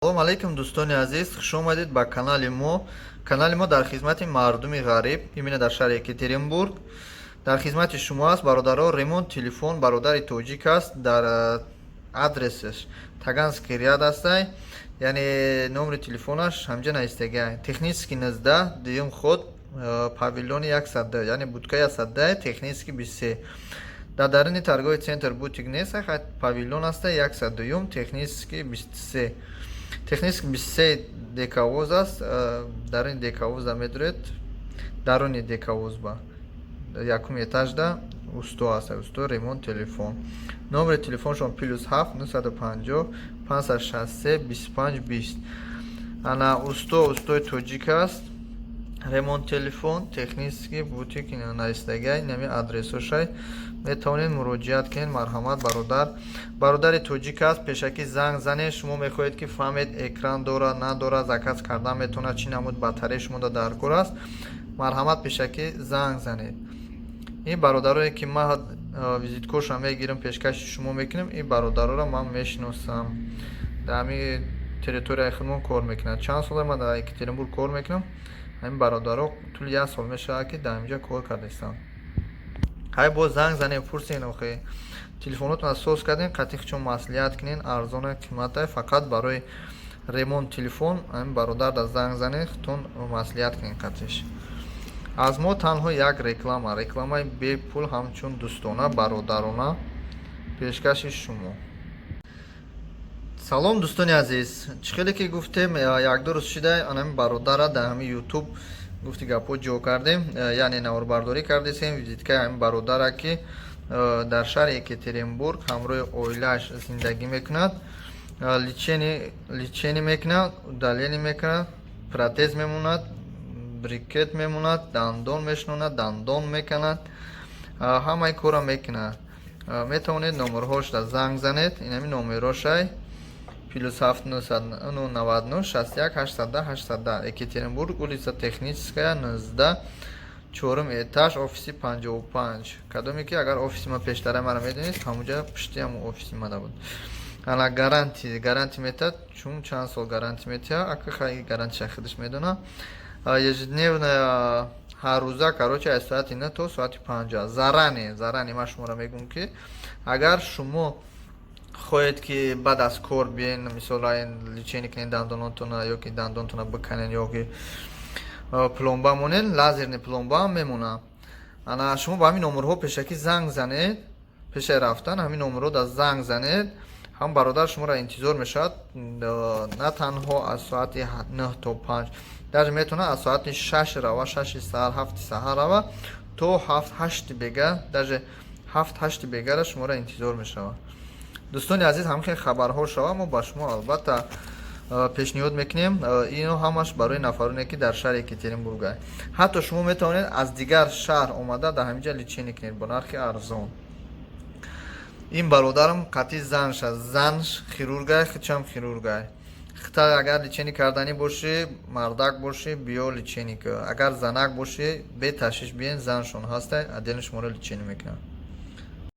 Салом алейкум, дӯстони азиз, хушомадед ба канали мо. Канали мо дар хизмати мардуми ғариб, именно дар шаҳри Екатеринбург, дар хизмати шумо аст, бародаро. Ремонт телефон, бародари тоҷик аст, дар адресаш Таганский ряд астай, яъне номери телефонаш ҳамҷа наистага: Технический 19, дуюм ход, павильони 102, яъне будка 110, Технический 23. Дар даруни торговый центр бутик нест, павильон аста, 102-юм, Технический 23. Технический 23 ДК ВОЗ аст. Даруни ДК ВОЗа медуред, даруни ДК ВОЗ ба якум этажда усто аст, усто ремонт телефон. Номери телефоншон +7 950 563 25 20. Ана усто, устои тоҷик аст. Ремонт телефон, Технический, бутик наистагай, нами адресошай, метавонед муроҷиат кунед. Марҳамат, бародар, бародари тоҷик аст, пешакӣ занг занед. Шумо мехоҳед, ки фаҳмед, экран дорад, надорад, заказ кардан метавонад, чӣ намуд батарея шумода дар кор аст, марҳамат, пешакӣ занг занед. Ин бародарое, ки ман визиткоша мегирам, пешкаши шумо мекунем, ин бародароро ман мешиносам, дар ҳамин территорияи худмон кор мекунад. Чанд сола ман дар Екатеринбург кор мекунам, ҳамин бародаро тӯли як сол мешавад, ки дар ҳаминҷа кор кардаистанд. Ҳай, боз занг занем, пурсен. Охе, телефонотонро соз кардем, қатъи чун маслиҳат кунен, арзона, қиматай. Фақат барои ремонт телефон ҳамин бародарда занг занед, худтон маслиҳат кунен қатъиш. Аз мо танҳо як реклама, рекламаи бепул, ҳамчун дӯстона, бародарона пешкаши шумо. Салом, дӯстони азиз! Чӣ хеле ки гуфтем, якду рӯз шуда, анами бародара дар ҳамин Ютуб гуфти гапҳо ҷо кардем, яъне наворбардорӣ кардесем. Визиткаи ҳамин бародара, ки дар шаҳри Екатеринбург ҳамроҳи оилааш зиндагӣ мекунад, лечение мекунад, удаление мекунад, протез мемонад, брекет мемонад, дандон мешинонад, дандон мекунад, ҳамаи корро мекунад. Метавонед номерҳошда занг занед. Инами номерҳошай: +7 999 61 810 810. Екатеринбург, улица Техническая, 19, чорум этаж, офиси 55. Кадоме ки агар офиси ма пештара мара медонед, ҳамуҷа пушти ҳамун офиси мада буд. Ана гарантия метиҳад, чун чанд сол гарантия метиҳад, ака хай гарантиша худаш медона. Ежедневная, ҳаррӯза, короче, аз соати 9 то соати 5. Заранее ман шуморо мегӯм, ки агар шумо хоҳед, ки баъд аз кор биен, мисол, лечение кунед дандонотона ё ки дандонтона биканен, ё ки пломба монен, лазерный пломба мемонад. Ана шумо ба ҳамин номерҳо пешакӣ занг занед, пешаи рафтан ҳамин номерҳо да занг занед, ҳам бародар шуморо интизор мешавад. На танҳо аз соати 9 то 5, даже метавонад аз соати 6 рава, 6-и саҳар, 7-и саҳар рава, то 7, 8-и бега, даже 7, 8-и бегара шуморо интизор мешавад. Дӯстони азиз, ҳамин хел хабарҳо шава, мо ба шумо албатта пешниҳод мекунем. Ино ҳамаш барои нафароне, ки дар шаҳри Екатеринбург. Ҳатто шумо метавонед аз дигар шаҳр омада, дар ҳаминҷа лечение кунед бо нархи арзон. Ин бародарам қатъи занш аст, занш хирургай, худшам хирургай. Хита агар лечение карданӣ бошӣ, мардак бошӣ, биё, лечение ку. Агар занак бошӣ, беташвиш биен, заншон ҳастай, отдельно шуморо лечение мекунад.